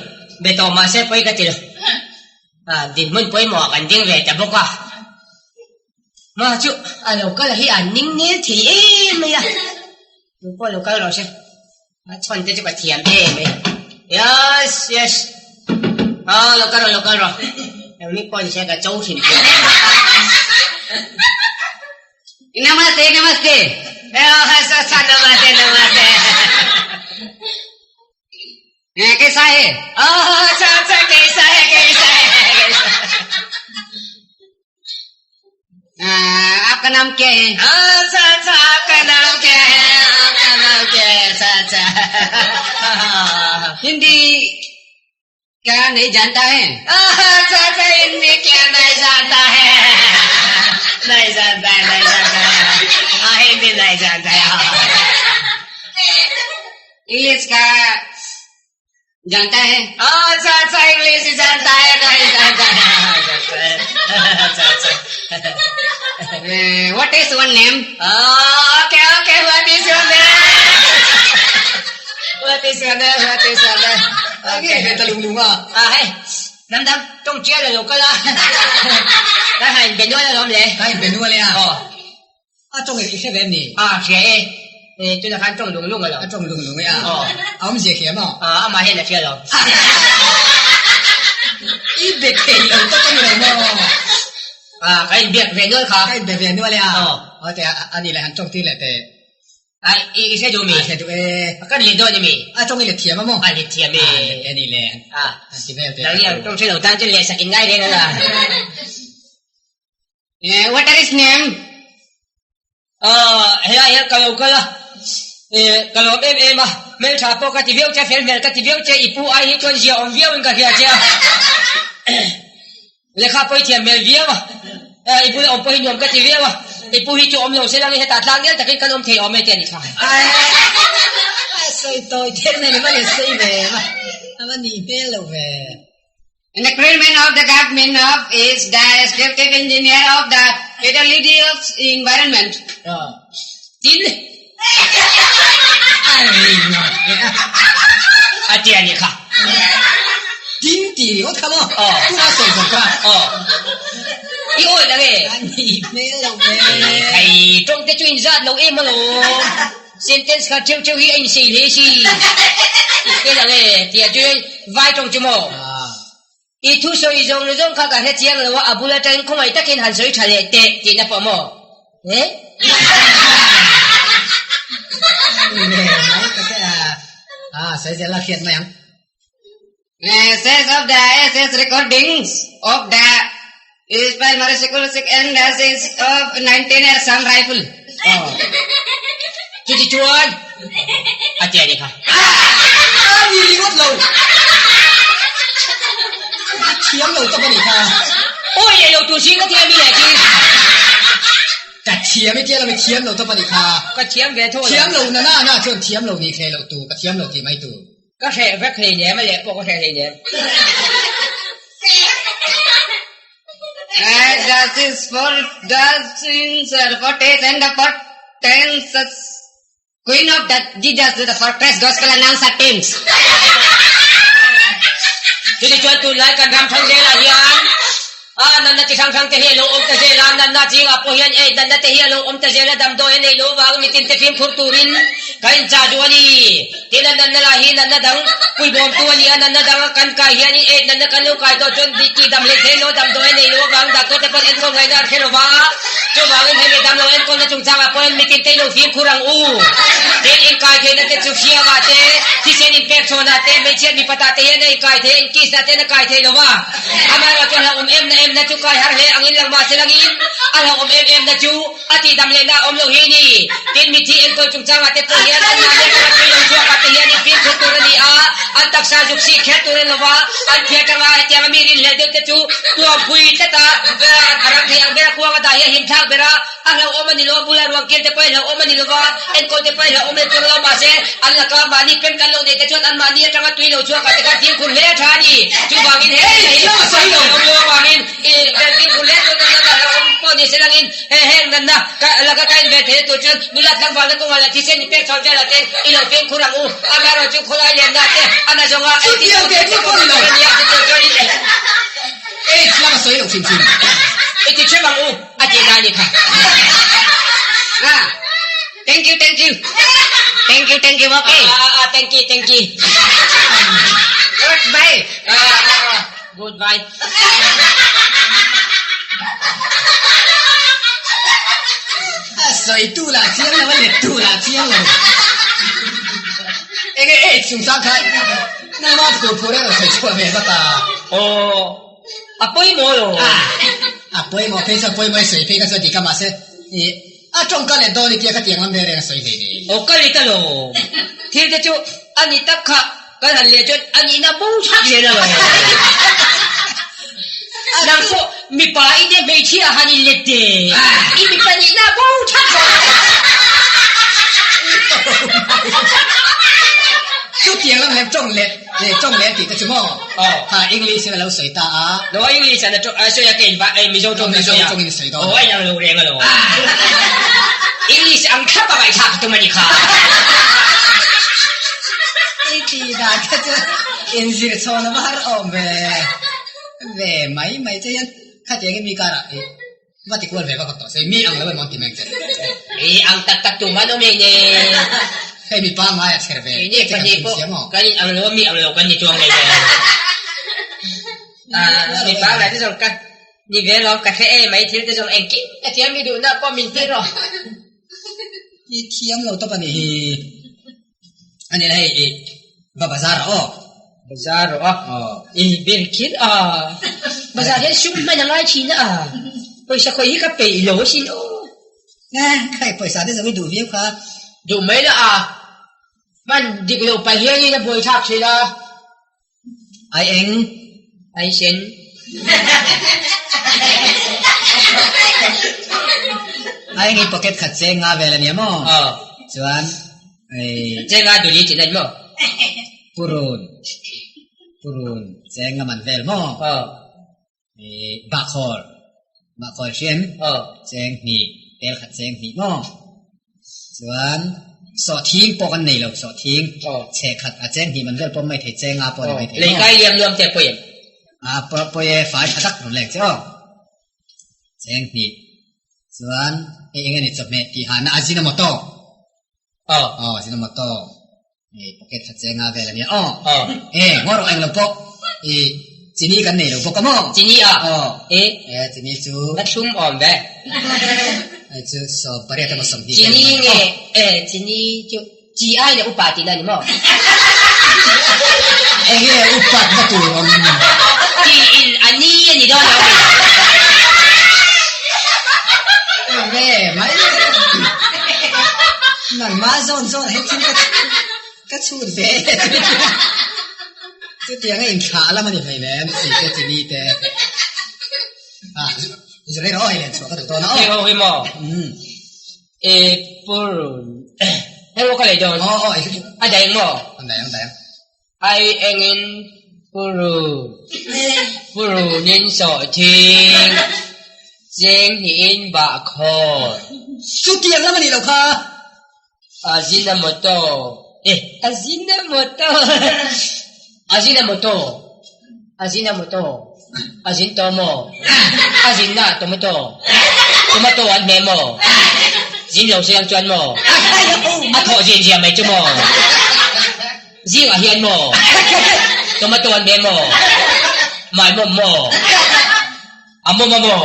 be tawh mahse pawi ka ti lo. Dinhmun pawimawh kan ding ve ta bawk a. Ma chu a lo kal hi an ning nel thei em mai a. Tu pawh lo kal rawh se. A chhawn te chu ka thiam em mai. Yes, yes. Ah, lo kal rawh, lo kal rawh. Engni pawh ni se ka cho hrim hrim. Namaste, namaste. Eh, sa sa namaste, namaste. Eh, kaisa hai? Ah, sa sa kaisa hai, kaisa hai, kaisa. आपका नाम क्या है? अच्छा अच्छा आपका नाम क्या है? आपका नाम क्या है? अच्छा अच्छा हिंदी क्या नहीं जानता है? अच्छा अच्छा हिंदी क्या नहीं जानता है? नहीं जानता है, नहीं जानता है। हाँ, हिंदी नहीं जानता है। इंग्लिश का जानता है? अच्छा अच्छा इंग्लिश जानता है, नहीं जानता है। अच्छा अच्छा what is your name? Okay okay what is your name? What is your name? What is your name? Okay ve ta lung lung a. A hei nam dang tawng chiah la lo kal a. Ka han be nual alawm le. Ka in be nual e a. A tawng i hre ve em ni? A hria e. E tunah khan tawng lung lung alawm. A tawng lung lung e a. A awmzia khi em aw? A amah hian a hria lo. I be thei lo tak a ni lo maw? A ka inbiak ve nual kha. Ka inbe ve nual e a. Aw te a ni leh han tawng tir leh teh. A i hre duh mi? A hre duh e. A kan let dawn emi? A tawng i let thiam a maw? A let thiam e. A let e ni le. A han ti vel teh. Nang hi ang tawng hre lo tan chuan lehsak in ngai reng a. What are his name? Ah, helai hian ka lo kal a, eh, ka lawm em em a, hmeltha pawh ka ti viau che, fel hmel ka ti viau che, i pu ai hi chuan zia awm viau in ka hria che a, lehkha pawh i thiam hmel viau a, eh, i bula awm pawh hi nuam ka ti viau a, i pu hi chu awm lo se lang i hetah tlang nel takin kan awm thei awm e ti a ni kha. A sawi tawi thei mai ni, va le sawi ve a, a va nih hmel lo ve. And the chairman of the government of is the executive engineer of the Fidelity of Environment. Tin a ti a nih kha. Tin ti. ti ringawt kha maw? Tuna sawi zawng kha. I awih la nge? A nih hmel lo ve. Hei, tawng te chu inzat lo em alawm. Sentence kha theuh theuh hi a insei hle si. I hmel ang e, tih ah chuan vai tawng chu maw? I thu sawi zawng zawng kha ka hre chiang lo a, a bul atangin khawngaih takin han sawi tha leh teh tihna pawh maw? He? Mai ka te a, a sawi zel a hriat mai ang. Message of the SS recordings of the is primary school and the of 19 Assam Rifle. Chuti chuan a tia ni kha. A ni ringawt lo. A thiam lo tawp a ni kha. Awi leh lo tur si ka tia mi leh chi. Ka thiam i tia lo i thiam lo tawp a ni kha. Ka thiam ve tho lo. Thiam lo na na na chuan thiam lo ni thle lo tur ka thiam lo tih mai tur. Ka hreh vek hleinem a leh pawh ka hreh hleinem. That is for the sins for and the for tenses Queen of the Jesus the fortress gospel announcer teams. Chutichuan tunlai kan ram thang zelah hian a natna chi hrang hrang te hi a lo awm ta zel a, natna zingah pawh hian ei natna te hi a lo awm ta zel a, damdawi a neih loh avangin mitin te fimkhur turin kan inchah duh a ni. Tin a natna lah hi natna dang puibawmtu a ni a, natna dang a kan kai hianin ei natna kan lo kai tawh chuan tih dam hlei thei lo, damdawi a neih loh avangin doctor te pawhin enkawl ngaihna an hre lo va, chuvangin hemi damlo enkawlna chungchangah pawhin mitin te ilo fimkhur ang u. Tin inkai theihna te chu hriangah te, thisen inpek chhawnah te, hmeichhia mipatah te hian a inkai thei a, inkisnah te hian a kai thei lo va. Amaherawh chu a hlauhawm em na em na chu kai har hle angin lang mahse langin a hlauhawm em em na chu a tihdam lehna a awm lo hi a ni. Tin, mithi enkawl chungchangah te pawh hian an mahni atanga tui lo chhuakah te hian infimkhur tur a ni a, an taksa zuk sih kher tur a ni lova, an phiar tanga hetianga mi rinhlelh deuh te chu tuampui tlat a, a ram thei ang bera kuanga dah hi a himthlak ber a. A hlauhawm a ni lo, a bula ruang kil te pawh hi hlauhawm a ni lo va, enkawl te pawh hi hlauhawm leh chuang lo, mahse an laka mahni pem kan lo neih te chuan anmahni atanga tui lo chhuakah te khan fimkhur hle a tha a ni. Chuvangin he hna hi a sawi lo awm lo avangin i fimkhur hle chuan natna hlauhawm pawh ni se langin he heng natna ka laka ka inven theihna tur chuan nula tlangvalna kawngah leh thisen i pek chhawn velah te i lo fimkhur ang u. Amaherawhchu khawlai lianna te a na zawnga Chutiang te chu pawh ni lo. Aids lam a sawi lo hrim hrim. I ti hrem ang u. A tih lai ni kha. Ah, thank you, thank you. Thank you, thank you, okay. Ah, ah, ah, thank you, thank you. Goodbye. Ah, ah, ah, goodbye. A sawi tu lah chiang lo, a let tu lah chiang lo. Enge AIDS chungchang kha nangmah phur phur erawh sawi chhuah ve vak a. Aw. A pawimawh lo. A pawimawh phei chuan pawimawh i sawi phei kha chuan dik a mahse i a tawngka leh dawn i tia khatiang lam reng reng a sawi hlei nei. Aw ka lit a lo. Thil te chu a ni tak kha kan han leh chuan a nihna bo thlak zel a lo. Nang pawh mipa i nia hmeichhia han in let te i mipa nihna bo thlak zel a lo. Chutiang lam hian tawng leh He tawng leh tih te chu maw? Aw. Kha English in a lo sawi ta a. No, English an a tawng, a sawi a kei va, ei Mizo tawng in a sawi a. Mizo tawng in a sawi dawn. Aw, a inang lo reng alawm. English ang thlap a ngaihthlak tum a ni kha. I tih dan kha chu inzir chhawn a va har awm ve ve mai mai che hian khatiang in mi karah i va ti kual ve vak vak tawh se mi ang lo emaw an ti mai ang che. Mi ang tak tak tum an awm e ne. Hei mi pangngai a chher ve Keini pahnih pawh kan in ang lo a mi ang lo kan ni chuang leh ve. Mi pangngai te zawng ka ni ve lo ka hre e mai thil te zawng engkim ka thiam mi duhna pawh min tir rawh. I thiam lo tawp a nih hi. A ni la hei i va bazar rawh aw. Bazar rawh a. Aw. I ber kher a. Bazar hian sum hman a ngai thin a. Pawisa khawi hi ka peih lo asin aw. Eh, khai pawisa te zawng i duh viau kha. Duh mai la a. Hman dik loh pah hianin a buaithlak thin a. Ai eng. Ai sen. Ai eng i pocket khat cheng nga vel a nia maw? Aw. Chuan ei. Cheng nga duli tih na ni maw? Purun. Purun cheng nga man vel maw? Aw. Bahkhawl, Bahkhawl hriam cheng hnih, tel khat cheng hnih maw? Chuan sawhthing pawh kan nei lo, sawhthing chhe khat a cheng hnih man vel pawh mai thei, cheng nga pawh ni mai thei maw? Leikai liam luam te pawh em? A pawi e fai tha tak rawn lek che aw. Cheng hnih chuan hei eng nge ni chawhmeh tih hahna Ajinomoto. Aw. Aw Ajinomoto. Hei pocket kha chenga vel ania aw. Aw. E ngaw rawh englo pawh i chini kan nei lo bawk a maw? Chini a? Aw. E. E chini chu. Va thlum awm ve. Hei chu 18 emaw 20 Chini nge e chini chu chi ai leh upa tihna ni maw? Enge upat na tur awm? Chi in a ni a ni dawn lo mi? Ve mai. Nangmah zawn zawn he thil ka ka chhut ve chutiang a inthlah lam a ni hlei nem chi te chini te ah zure rawh hei len chhuah ka duh dawn a aw Hei ho hi maw e purun hei ho ka lei dawn aw aw a daih maw an daih ang daih ang Ai engin purun purunin sawhthing cheng hnihin bahkhawr. Chutiang lam a nih loh kha. Ajinomoto eh Ajinomoto Ajinomoto Ajinomoto Ajintomo Ajinna tomato tomato an hmeh maw zin lo se ang chuan maw a thawh zin zia mai chu maw. Zingah hian maw? Tomato an be maw? Maimawm maw? A mawm a maw?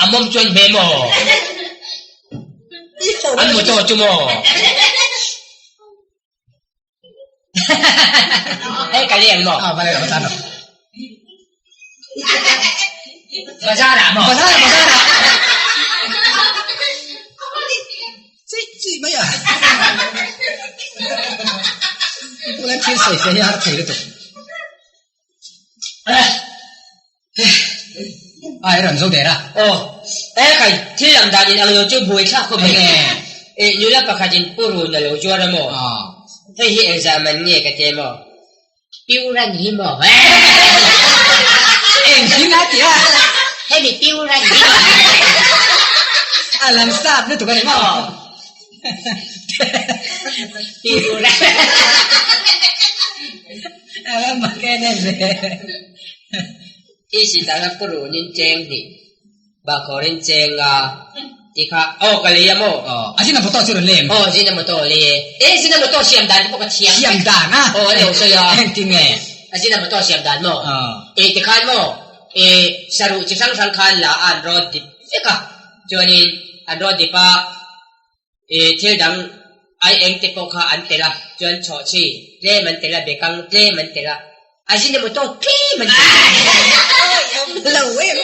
A mawm chu an hme maw? An motor chu maw? Hei ka leng maw? Ah, balai bazar lo. Bazar ah maw? Bazar bazar ah. Chi chi mai a. Tuna thil sawi fiah hi a har thei lutuk. Ai rawn zo der a. Aw, e khai, thil lam dan in ang lo chu buai thlak khawp mai. E, nula pakhat in pu run a lo zuar a maw? Hei hi engzah man nge ka ti maw? Piuran hi maw? Eng hi nga ti a? Hemi piuran hi maw? A lam sap lutuk a ni maw? Piuran. A lam mak em em ve. I si tana purunin cheng hnih. Bakawrin cheng a ti kha aw ka lei a maw? Aw, a zin a motor chu rawn lem. Aw, zin a motor lei e. E, zin a motor siam dan te pawh ka thiam. Siam dan a? Aw, a lo sawi a. Engtin nge? A zin a motor siam dan maw? Aw. E, tikhan maw? E, saruh chi hrang hrang khan la a an rawt dip vek a. Chuanin an rawt dip a, e, thil dang ai eng te pawh kha an telh a. Chuan chhawhchhi tlem an telh a, bekang tlem an telh a. A zin emaw tawk tlem an ti. Lo em.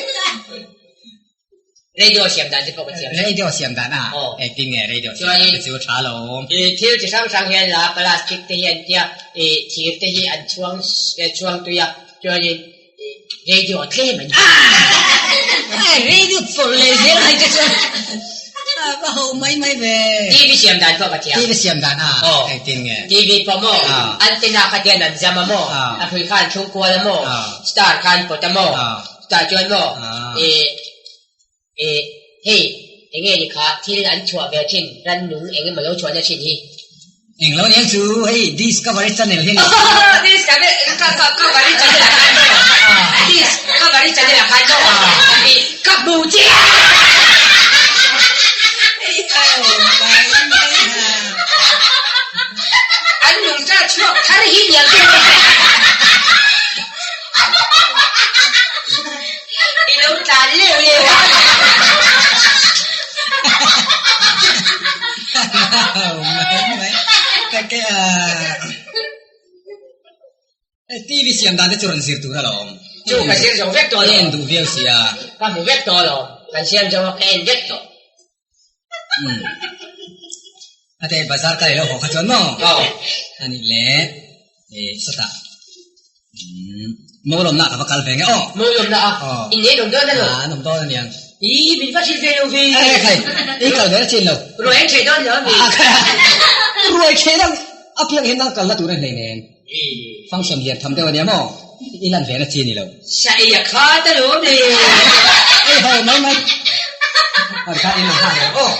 Radio siam dan te pawh ka thiam. Radio siam dan a? Aw. Engtin nge radio siam dan te chu tha lo. I thil chi hrang hrang hian la plastic te hi an tia, i thir te hi an chhuang chhuang tui a, chuanin radio tlem an ti. Radio chawlh leh zel hai te chuan a va ho mai mai ve. TV siam dan pawh ka thiam. TV siam dan a? Engtin nge? TV pawh maw? Antenna kha tian an zam a maw? A hrui kha an thlung kual a maw? Star kha an pawt a maw? Chutah chuan maw i i hei enge ni kha thil an chhuah ve thin rannung eng emaw lo chhuahna thin hi. Eng lo nia chu hei Discovery Channel hi a ni. Discovery Channel ah khan maw Discovery Channel ah khan maw i ka hmu chiah. An nungcha chhuak thar hi niang chu. I lo tlan leu leu a. TV siam dan te chu rawn zir tur alawm. Chu ka zir zo vek tawh alawm. En duh viau sia. Ka hmu vek tawh alawm. Kan siam zo a ka en vek tawh. Ate bazar ka lei lo haw kha chuan maw? Aw. Ani le e sawtah Mo lawmna ka va kal ve nge aw. Mo lawmna a? Aw. In nei lawm dawn alo? A an awm dawn aniang. Ih min va hrilh ve lo ve. E khai, i kal ve na chin lo. Ruai an ṭheh dawn lo ami? Ruai ṭheh deuh a piang hian nang kalna tur a hlei nen. Function lian tham deuh ania maw? I lan ve na chi ni lo. Sa ei a khat alawm le. Ei ho mai mai. An kha in ha lo aw.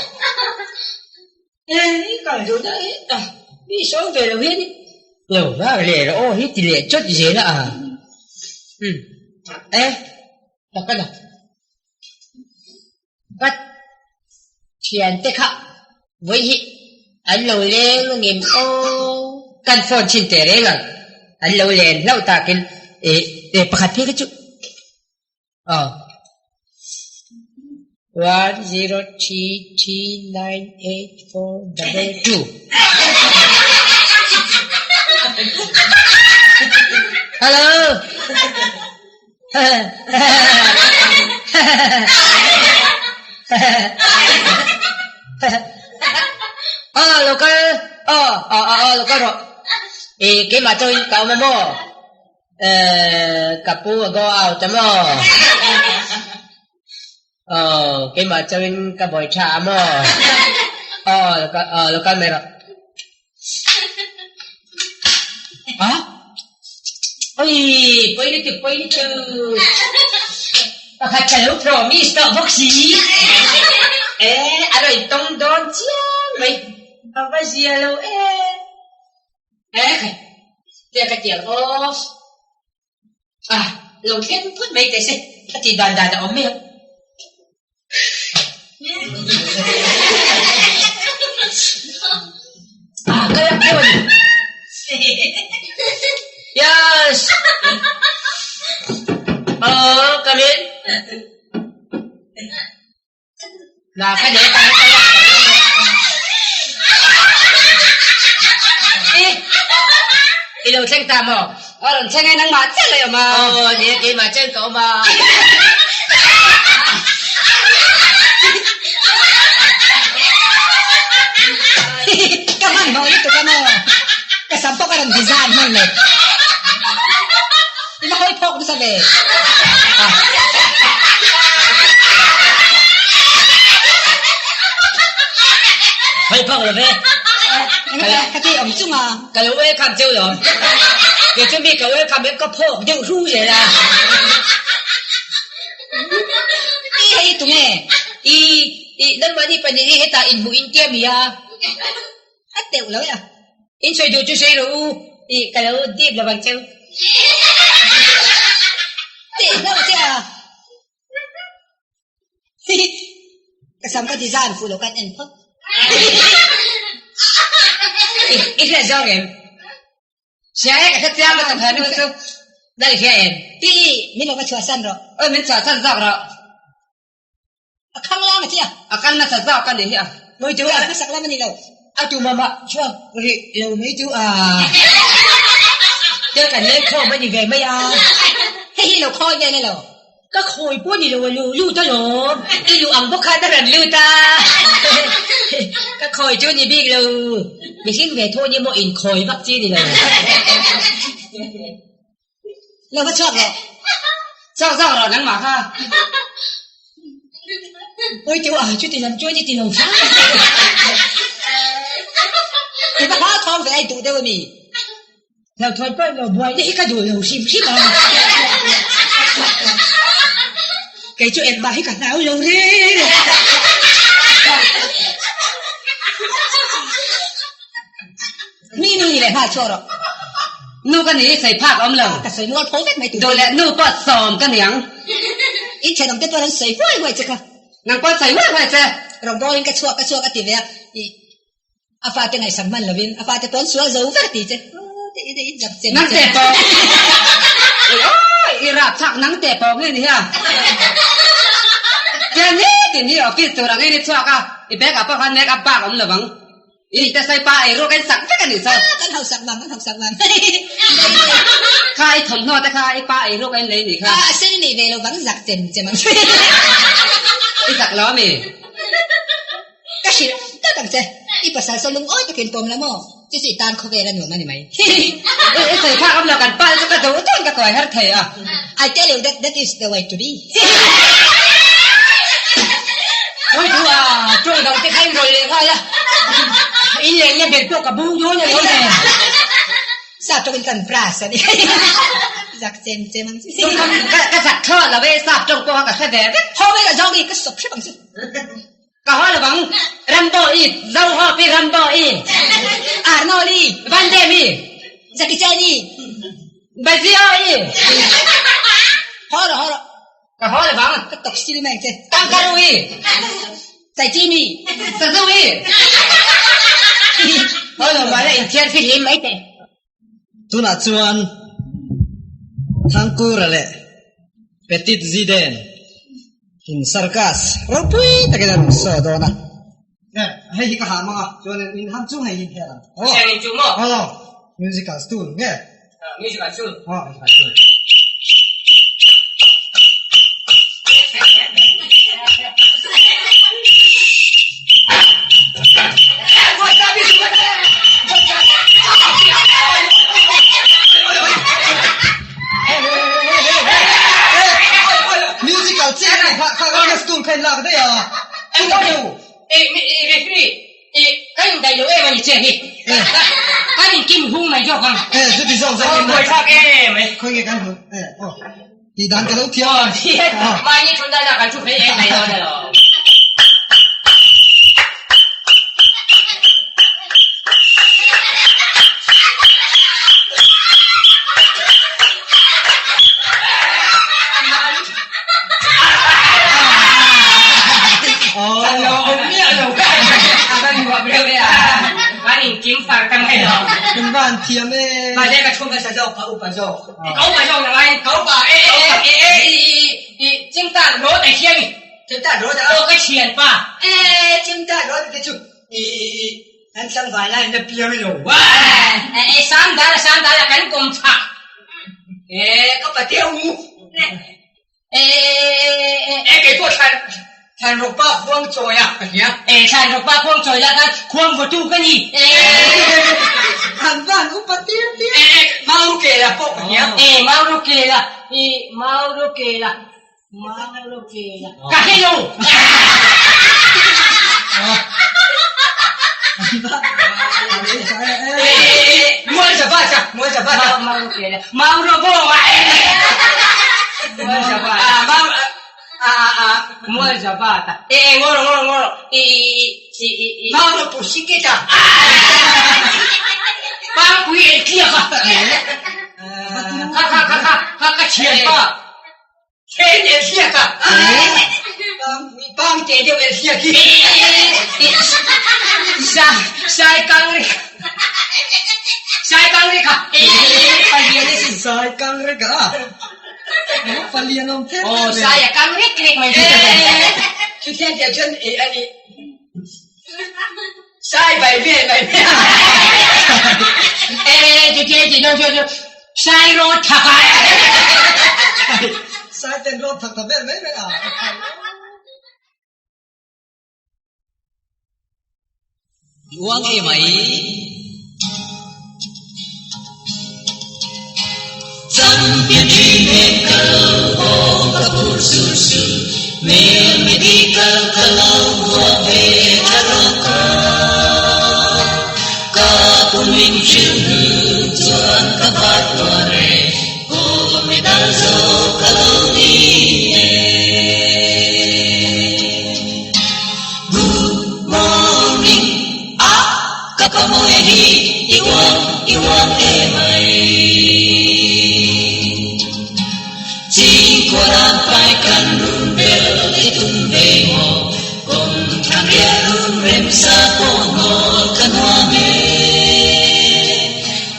Ei kal duh na e a mi sawi ve lo hian lo vak leh rawh aw hi ti leh chawt zel a. Um e tak a na ka thiante kha vawi hi an lo leng angem aw kan phone chhin teh reng ang an lo len hlauh takin eh pakhat phei kha chu aw 10339842. Hello. Aw lo kal aw aw aw lo kal rawh. Eh keimah chauhin ka awm a maw? Eh ka pu a go out a maw? Aw keimah chauhin ka bawi tha a maw? Aw lo kal aw lo kal mai rawh. A Oi pawi lutuk pawi lutuk pakhat ka lo promise tawh bawk si eh a rawn tawng dawn chiang mai a va zia lo em eh khai tia ka tiang off a lo thleng phut mai teh se a tih dan dan a awm mai ang. Ah, ka lak deuh a ni. Yes! Oh, come in. Na ka nei ka ka lak Eh, i lo thleng ta maw? A rawn thleng e, nangmah chiah lei awm a. Aw, ni e, keimah chiah in ka awm a. Ka hmanhmawh lutuk a maw? Ka sam pawh ka rawn design hman lo. I va hawi phawk nasa ve. Hawi phawk lo ve. Ka ti awm chung a. Ka lo welcome cheu lo. Kei chu mi ka welcome em ka phawk deuh hru zel a. I hei tunge? I i nangmahni pahnih hi hetah inhmuh in tia mi a? A teuh lo e a. In sawi duh chu sawi rawh u tih ka lo dip lo vang cheu. Teh hlauh che a. Ka sam ka design fuh lo kan en phawt. I hriat zawng em? Hria e ka hre chiang lutuk he nu chu. Dai hria em? Pi min lo va chhuahsan rawh. Oi min chhuahsan zawk rawh. A khang lang a chi a. A kal nasa zawk a nih hi a. Mawi chu a hmasak lam a ni lo. A tu mama chuak rih lo mai chu a. Tia kan leng khawm a ni ve mai a. Hei hi lo khawi vel e lo. Ka khawi pawh ni lo a lu lut alawm. I luh ang bawk khan a rawn lut a. Ka khawi chu ni bik lo. Mihring ve thaw ni maw inkhawi vak chi ni lo. Lo va chhuak rawh. Chhuak zawk rawh nangmah kha. Oi teu a chuti lam chuan i ti lo hram. I va hlau thawng ve ai duh deuh ami? Hlauhthawn pawh lo buai na hi ka duh lo hrim hrim a. Kei chu engmah hi ka hlau lo reng. Mi nu ni leh nghal chhuak rawh. Nu ka ni i sawi phak awm lo. Ka sawi mual pho vek mai tur. Duh leh nu pawh sawm ka niang. In thenawm te pawh an sawi huai huai che kha. Nang pawh sawi huai huai che. Rawngbawlin ka chhuak ka chhuak a ti ve a, i a fate ngaihsam hman lovin a fate pawh an sual zo vek a ti che. Nang teh pawh. Oi oi i rap chak nang teh pawh nge ni hi a. Tian ni tin hi office tur ang in i chhuak a, i bag ah pawh khan make up bak a awm lo ang. I te sai pa ei ruak in sak vek a nih chuan. Kan hausak vang, kan hausak vang. Kha i thawmhnaw te kha i pa ei ruak in lei nih kha. A sen nei ve lo vang zak chem chem ang. I zak lo ami? Ka hrilh tak ang che. I pasal saw lungawi takin pawm la maw? Chu chu i tan khawvel a nuam a ni mai. I sawi phak awm lo kan pa chu ka duh chuan ka tuai har thei a. I tell you that that is the way to be. Oi thu a, tawng dang te kha in rawn leh nghal a. In lenna ber pawh ka bung dawn a lo le. Sa tawngin kan brush a ni. Zak chem chem ang chu. Ka zak thlawt lo e, sap tawng pawh kha ka hre ve vek. Haw mai la zawng i, ka sawp hrep ang chu. Ka haw lo ang, Rambo i, Zohawp i, Rambo i. Arnold i. Van Damme i. Jackie Chan i. Bazio i. Haw rawh haw rawh. Ka haw lovang. Ka tawk sil mai ang che. Tangka ru i. Chai chi mi. Sazu i. Haw lo mahla inthiar fihlim mai teh. Tunah chuan Thangkura leh Petit Zidane in circus ropui takin an rawn saw dawn a. Hei hi ka ha mang a, chuan in ham chung hei hi hel ang. Siang in chu maw? Aw, musical stool nge? Musical stool. Aw, musical stool. Musical chair ni kha kha kha stool kha in lak daih a. Referee, kan indaih lo em a ni che hi. Kan inkim hung mai zawk ang. Chuti zawk zawk in. Buaithlak em mai. Khawi nge kan hmu? Tih dan ka lo thiam a. Mahni thun dan ah kan thu phei em mai dawn alawm. Kan inkim far ta mai lo. In van thiam e. Mahse ka chhung ka sa zawk ka upa zawk. Ka upa zawk la ngai ka upa e e e e i chingta rawt a hian i. Chingta rawt a. Aw ka thian pa. E chingta rawt te chu i i an tlangval lai na piang lo. E e sam dal sam dal kan kawm chak. E ka pate u. E e kei pawh thlan thlan rawk pa khuang chawi a ka hria. E thlan rawk pa khuang chawi la khan khuang vawtu ka ni. E an van upa tir tir. E mau kela pawh ka hria. E mau ru kela i mau ru kela mau ru kela ka hre lo. Mual zava cha mual zava cha. Mau ru kela mau ru bawng a. Mual zava mau a a mual zava ta. E e ngawh rawh ngawh rawh ngawh rawh i i i i i. Mau ru pu si ke ta. Pangpui ei tliak a. Kha kha kha kha kha ka thian pa. Chen el hliak a. Pangpui pang te deuh el hliak hi. Sa sai kang ri sai kang ri kha. Palian e sin. Sai kang ri kha. Palian awm thet Oh sai a kang rek rek mai. Chutiang tiang chuan e ani. Sai bai ve mai ve. E chutiang ti chuan chuan sai rawt thak a. Sai ten rawt thak ta vel mai mai a. I uang e mai. Champion i nen kal haw ka phur sur sur, Mel medical ka lo vuah ve thla rawk a. Ka pum in hrilh hnu chuan ka vat tuar e, Gold medal zo ka lo ni e. Good morning a ka pa mawi hi i uang i uang e mai. Chingkua ram pai kan run bel i tum ve maw kawm thlang riah run rem sa pawh hnawl ka nuam e.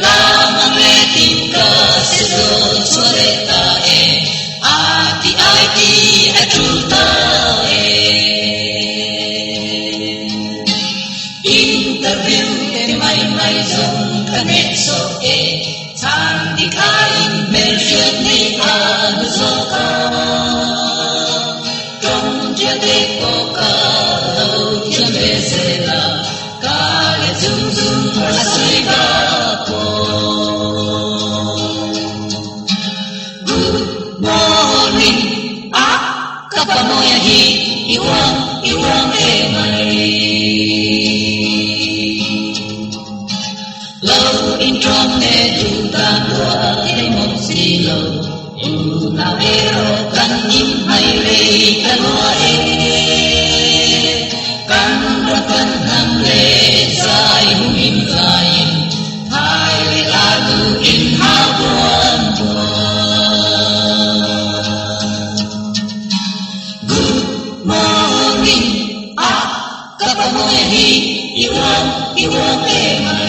Lam ang let in ka se zawn chhuah leh ta e a ti ai ti a tul ta e. Interview te mai mai zawng ka hneh sawh e, chhan dik aiin hmelhriat nei a nu zawk a. Tawng ṭial te pawh ka lo thiam ve zel a, ka let zum zum a sawi vak pawh. Good morning a ka pa mawia hi i uang i uang e mai. Lo in tawng ne duh dan lua thei mawp si lo, u nau erawh kan in hmai rei ta lua e. Kan ram kan hnam le zai hum in zai in thai le la tu in hau buan buan. I muang e mai.